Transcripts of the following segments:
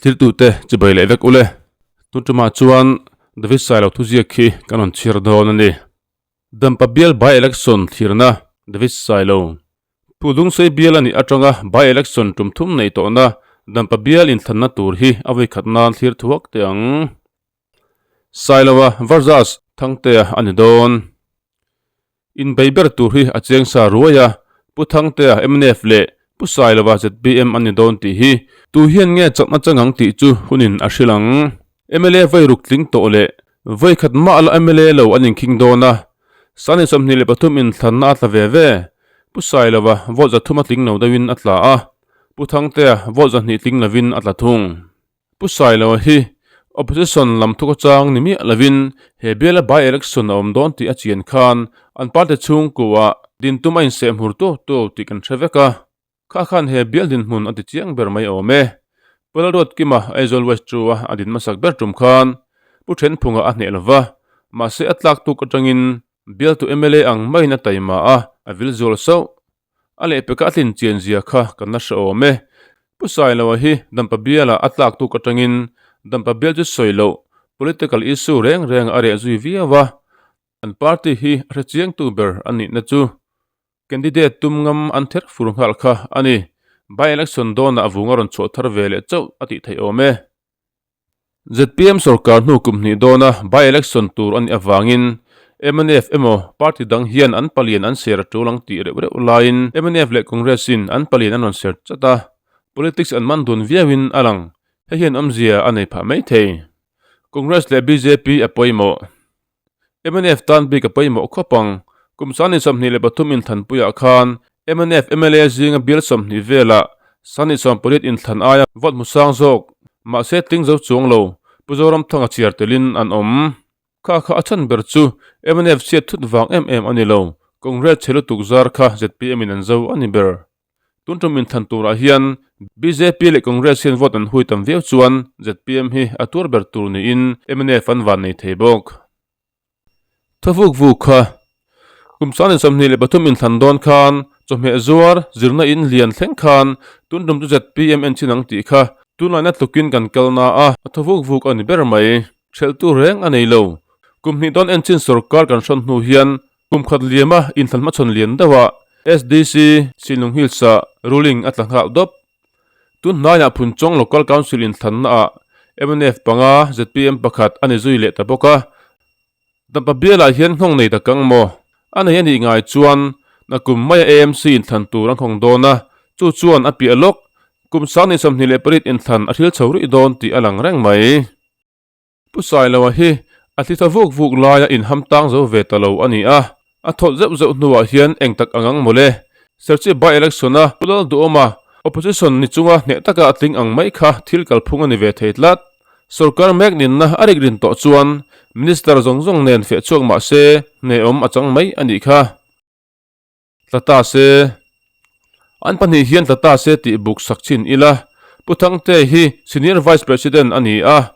Thiltute chibai leh vek ule. Tun tumah chuan David Sailo thuziak khi kan rawn chhiar dawn a ni. Dampa bial by election thlirna David Sailo. Phudungsei bial a nih atanga by election tum thum neih tawhna Dampa bial inthlanna tur hi a vawikhat nan thlir thuak teh ang. Sailova versus Thangtea a ni dawn. Inbei ber tur hi a cheng sa ruai a, Pu Thangtea mnf leh Pu Sailova zpm an ni dawn tih hi tu hian nge chakna chang ang tih chu hunin a hrilh ang. Mla vawi ruk tling tawh leh vawi khat mah la mla lo an inkhing dawn a, Sani 23 inthlanna a tla ve ve. Pu Sailova vote 300 a tling lo deuhin a tla a, Pu Thangtea vote 200 tling lovin a tla thung. Pu Sailo hi Opposition lam thuka chang ni miah lovin he biala by-election a awm dawn tih a chian khan an party chhungkuah din tum a inseh hmur tuau tuau tih kan hre vek a. Kha khan he bial dinhmun a ti chiang ber mai awm e. Pu Lalruatkima Aizawl West chu a din hmasak ber tum khan Pu Thenphunga a hneh lova, mahse a tlak tuk atangin bialtu mla ang maiin a taima a, a vil zual sauh. A lehpeka a tlin chian zia kha kan la hre awm e. Pu Sailoa hi Dampa bialah a tlak tuk atangin Dampa bial chu sawi loh political issue reng reng a reh zui viau a, an party hi a hre chiangtu ber a nihna chu candidate tum ngam an ther fur nghal kha a ni. By election dawnah a vung a rawn chhuah thar ve leh chauh a tih theih awm e. Zpm sorkar hnu kum hnih dawna by-election tur a nih avangin mnf emaw party dang hian an palian an ser a tul ang tih reuh reuh laiin mnf leh Congress in an palian an rawn ser chat a, politics an man dun viauin a lang. Hei hian awmzia a nei phah mai thei. Congress leh bjp a pawimawh. Mnf tan bik a pawimawh khawp ang. Kum sani 23 inthlanpuiah khan mnf mla zinga bial 20 velah sani 18 inthlan aia vote hmu sang zawk mahse tling zo chuang lo Pu Zoramthanga chhiar telin an awm. Kha kha a chhan ber chu mnf chhiat thut vang em em a ni lo, Congress chhe lutuk zar kha zpm in an zo a ni ber. Tun tum inthlan turah hian bjp leh Congress hian vote an hui tam viau chuan zpm hi a tuar ber tur niin mnf an van nei thei bawk. Thawvuk vuk kha kum 2023 inthlan dawn khan chawhmeh zuar zirna in lian thleng khan tun tum chu zpm en chin ang tih kha tunlaina tlukin kan kal na a, a thawvuk vuk a ni ber mai. Hrelhtu reng a nei lo. Kum hnih dawn en chin sorkar kan hrawn hnu hian Kum khat liama inthlan hmachhawn lian deuhah SDC Sinlung Hills-ah ruling a tla nghal dawp. Tun hnaiah Phunchawng Local Council inthlannaah mnf panga, zpm pakhat a ni zui leh ta bawk a. Dampa bialah hian nghawng nei ta kang maw? A nei a nih ngai chuan nakum maia AMC inthlan tur a nghawng dawn a, chu chuan a piah lawk kum 2028 inthlan a hril chho rih dawn tih a lang reng mai. Pu Sailoa hi a thi tha vuk vuk laia inham tang zo ve ta lo a ni a, a thawt zeuh zeuh hnuah hian eng tak ang ang mawle. Serchhip by election a Pu Lalduhawma opposition ni chunga hneh taka a tling ang mai kha thil kalphung a ni ve thei tlat. Sorkar mek ninna a rik rin tawh chuan Minister zawng zawng nen feh chhuak mah se hnehawm a chang mai a nih kha. Tla ta se. An pahnih hian tla ta se tih buk sak chin ila, Pu Thangte hi Senior Vice President a ni a.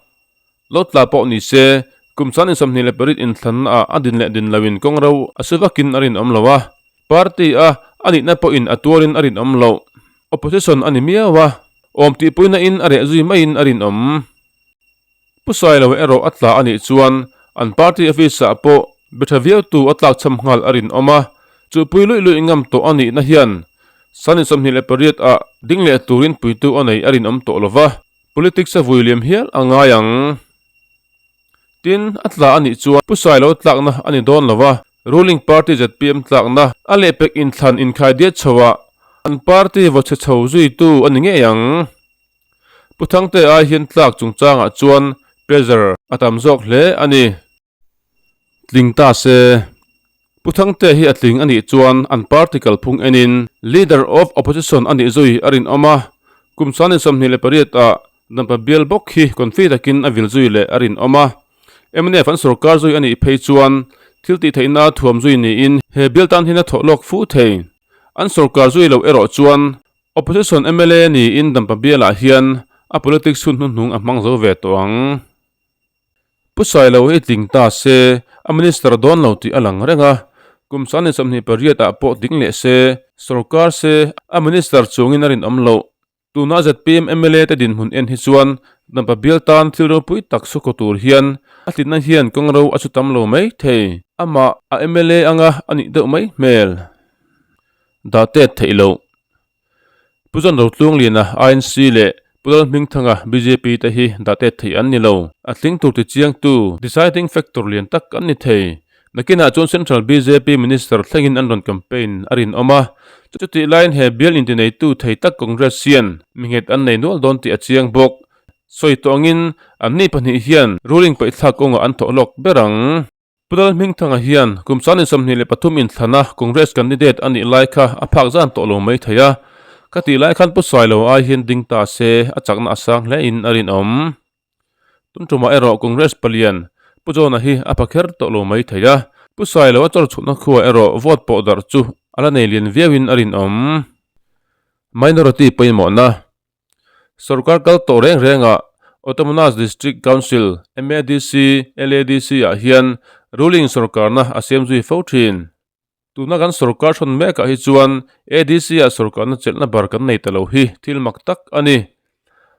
Lo tla pawh ni se, kum 28 inthlanna ah a din leh din loin kawng ro a su vakin a rinawm lo a. Party a a nihna pawhin a tuarin a rinawm loh. Opposition a ni miau a, awm tihpuina in a reh zui maiin a rinawm. Pu Sailo erawh a tla a nih chuan an party office ah pawh be tha viau tu a tlak chham nghal a rinawm a, chuhpui luih luih ngam tawh a nihna hian Sani 28 ah ding leh turin puitu a nei a rinawm tawh lova, politics a vui liam hial a ngai ang. Tin, a tla a nih chuan Pu Sailo tlakna a ni dawn lova, ruling party zpm tlakna a lehpek inthlan inkhai diat chho ah an party vaw chhe chho zuitu a ni ngei ang. Pu Thangte ai hian tlak chungchangah chuan pressure a tam zawk hle a ni. Tling ta se. Pu Thangte hi a tling a nih chuan an party kalphung enin Leader of Opposition a nih zui a rinawm a, kum 28 ah Dampa bial bawk hi confi takin a vil zui leh a rinawm a. Mnf an sorkar zui a nih phei chuan thil tih theihna thuam zui niin he bial tan hian a thawh lawk fuh thei. An sorkar zui loh erawh chuan Opposition mla niin Dampa bialah hian a politics hun hnuhnung a hmang zo ve tawh ang. Pu Sailo hi tling ta se, a minister dawn lo tih a lang reng a, kum 28 ah pawh ding leh se, sorkar se, a minister chungin a rinawm loh. Tuna zpm mla te dinhmun en hi chuan Dampa bial tan thil ropui tak sukaw tur hian a tlinna hian kawngro a chu tam lo mai thei. Amah a mla anga a nih deuh mai hmel. Dah tet theih loh. Pu John Rotlungliana INC leh Pu Lalhmingthanga bjp te hi dah tet theih an ni lo. A tling tur tichiangtu deciding factor lian tak an ni thei. Nakinah chuan Central bjp Minister thlengin an rawn campaign a rinawm a, chutih laiin he bial intineitu thei tak Congress hian mi nghet an nei nual dawn tih a chiang bawk. Sawi tawh angin anni pahnih hian ruling paihthlak kawngah an thawh lawk ber ang. Pu Lalhmingthanga hian kum 2023 inthlana Congress candidate a nih lai kha a phak zan tawh lo mai thei a, ka tih lai khan Pu Sailo ai hian ding ta se a chakna a sang hle in a rinawm. Tun tumah erawh Congress palian Pu John-a hi a pha kher tawh lo mai thei a, Pu Sailo a chawr chhuhna khuaa erawh vote pawh darh chu a la nei lian viauin a rinawm. Minority pawimawhna Sorkar kal tawh reng rengah Autonomous District Council, MADC, LADC ah hian ruling sorkarna a siam zui fo thin. Tuna kan sorkar hrawn mekah hi chuan ADC-ah sorkarna chelhna bar kan nei ta lo hi thil mak tak a ni.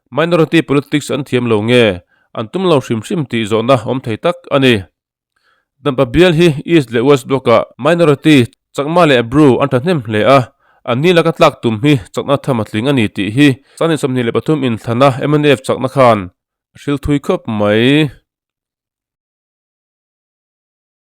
Minority politics an thiam lo nge, an tum lo hrim hrim tih zawhna awm thei tak a ni. Dampa bial hi East leh West Block-ah minority Chakma leh Bru an thahnem hle a, an ni laka tlak tum hi chakna tham a tling a ni tih hi 23 inthlana mnf chakna khan a hrilh thui khawp mai.